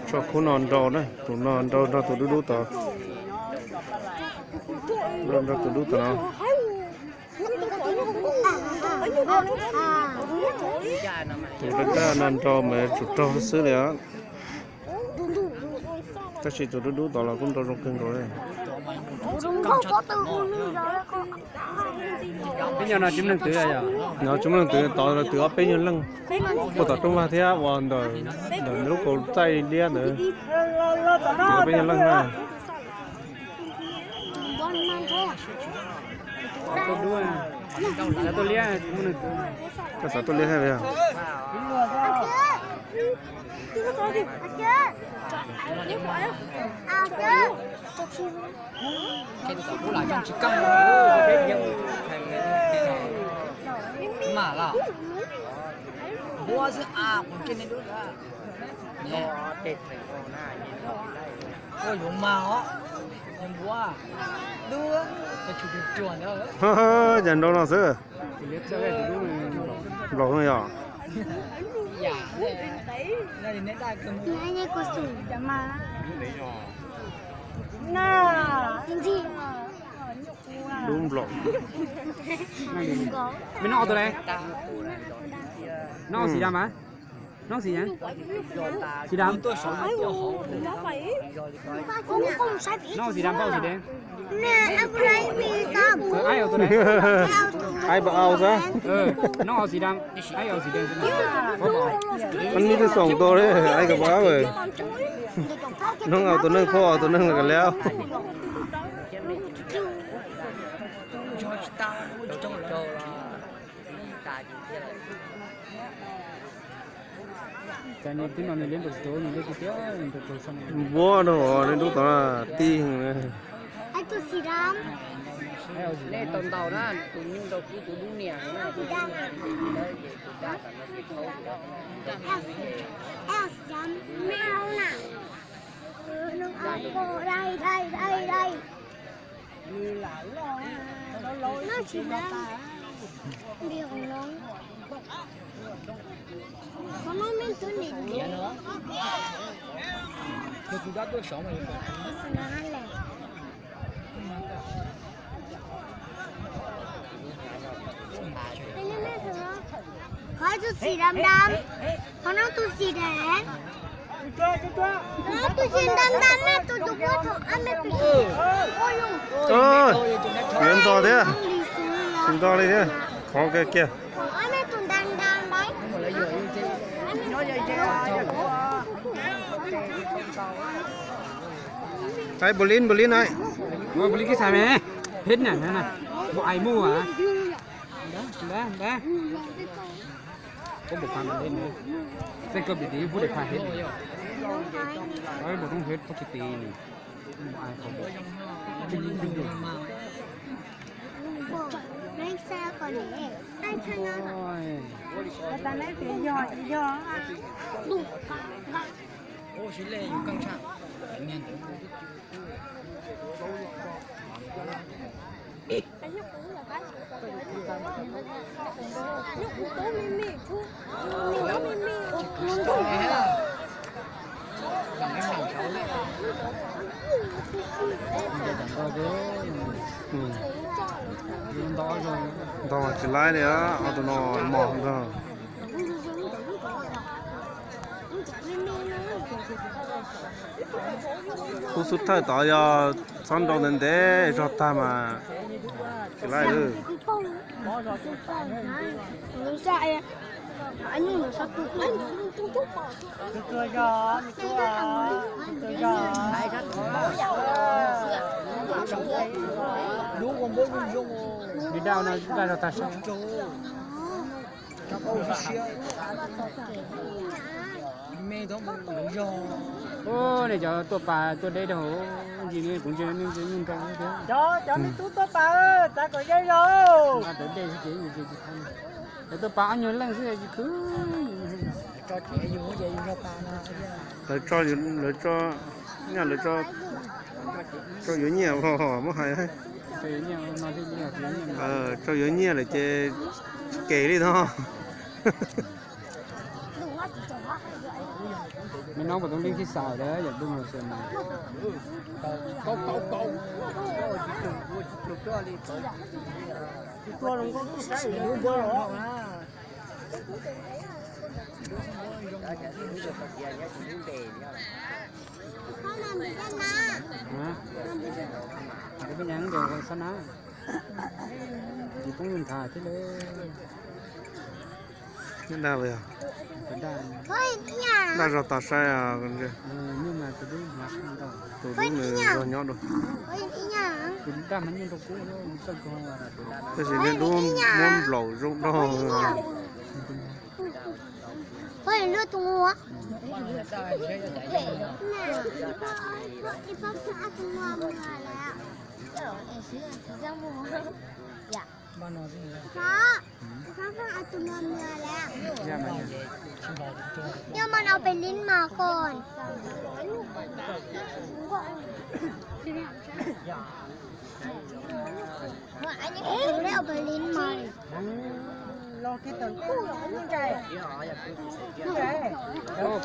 Tso khub no nrau na, tus no nrau nrog tus dub dub tod. Nrau nrog tus dub tod no. Tus dab dab no nrau mas tsum raug xwb li os. Tab sis tus dub dub tod los kuj nrau zoo kawg nkaus li. Peb nyob no tsis muaj leej twv yom? No tsis muaj leej twv, tod lawv twv ob peb nyuag leej. Puag tom rooj vag thiab uas ntawm, ntawm lub kaus txaij liab ntawd. Twv ob peb nyuag leej na. Xav tuaj liab, tsis muaj leej twv. Koj xav tuaj liab thiab li os? Cas nrau no xwb. Nplaum yog. Dub nplaum. Mày nấu ao tôi đây. Nấu ao xì dăm hả? Nấu ao xì nhỉ? Xì dăm. Nấu ao xì dăm, nấu ao xì đen. Ờ, ai ao tôi đây. Ai bảo ao sao? Ờ, nấu ao xì dăm, ai ao xì đen. Có bảo. Anh mới tôi sống tôi đấy, ai có bảo rồi. Nấu ao tôi nâng, phô ao tôi nâng là cái léo. Txawm nws twb no nws liab npaum tsis tau nws liab tiag tiag nws nrau rau sab no. Npuab rau li dub tod tij. Nej tau ntaus na, tus nyuj nrau kub tus dub niam na. Noj tsis dab. Nti hauv no. Qhov no me tus niam ntiav. Qhov tus xim dam dam, qhov no tus xim dam. Tus xim dam dam me tus tus kuab thaum ab me tus xim. Yuav ntog thiab, tsis ntog li thiab. Qhov kiag kiag. Thaum ab me tus dam dam ntawd. Ai, npaum li, npaum li na. Npaum li kib xav me, hết nè, nè, nè. Một ai mua hả? Npab, npab. Có một phần mình lên nữa. Xếp cơm thì tí phút để pha hết. Đấy, một trong hết có cái tí này. Một ai không được. Kinh, kinh được. Ôi. Tao nói chuyện do, do. Ntog tsis laib li, ob tug no mos ntag. Khub xub thawj tod yog txhob nrau ntev ntev zog tag mas tsis laib. Li daj no daj zog tag sab. Ub, nej cov tuaj pas tuaj deb rau hauv ntsis, kuv ntsia nej ntsia nyuj nrau thiab. Cov me tub tuaj pas, txav kom yog zog. Tawv dej ces tsis tau. Cov tuaj pas ob nyuag leej xwb tsis khwv. Lawv tso, lawv tso, lawv tso yuav nyiaj, muab hais. Tso yuav nyiaj lawm ces tsis kev li no. Mej nov puas tau leej thib xaus lawm yog dub los xwb mas. Peb nyav nkauj xab nab, tsis poob nthav thiab lawm. Dag los yog? Dag zog tas saib. Tus dub nws zog nyob dua. Tab sis niag dub muab nplaum zoo dog.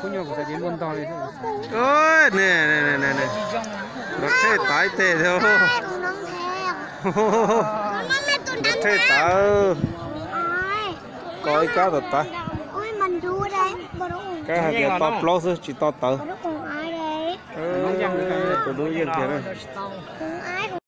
Kuv nyuag kuv xav ces npua ntog li. Nrov rhej tav ib teg thiab. Nrov rhej tav. Koj ib kab tom tav. Kab hais tias to plaub xwb tsis to tawv. Tus dub yeej tiag na.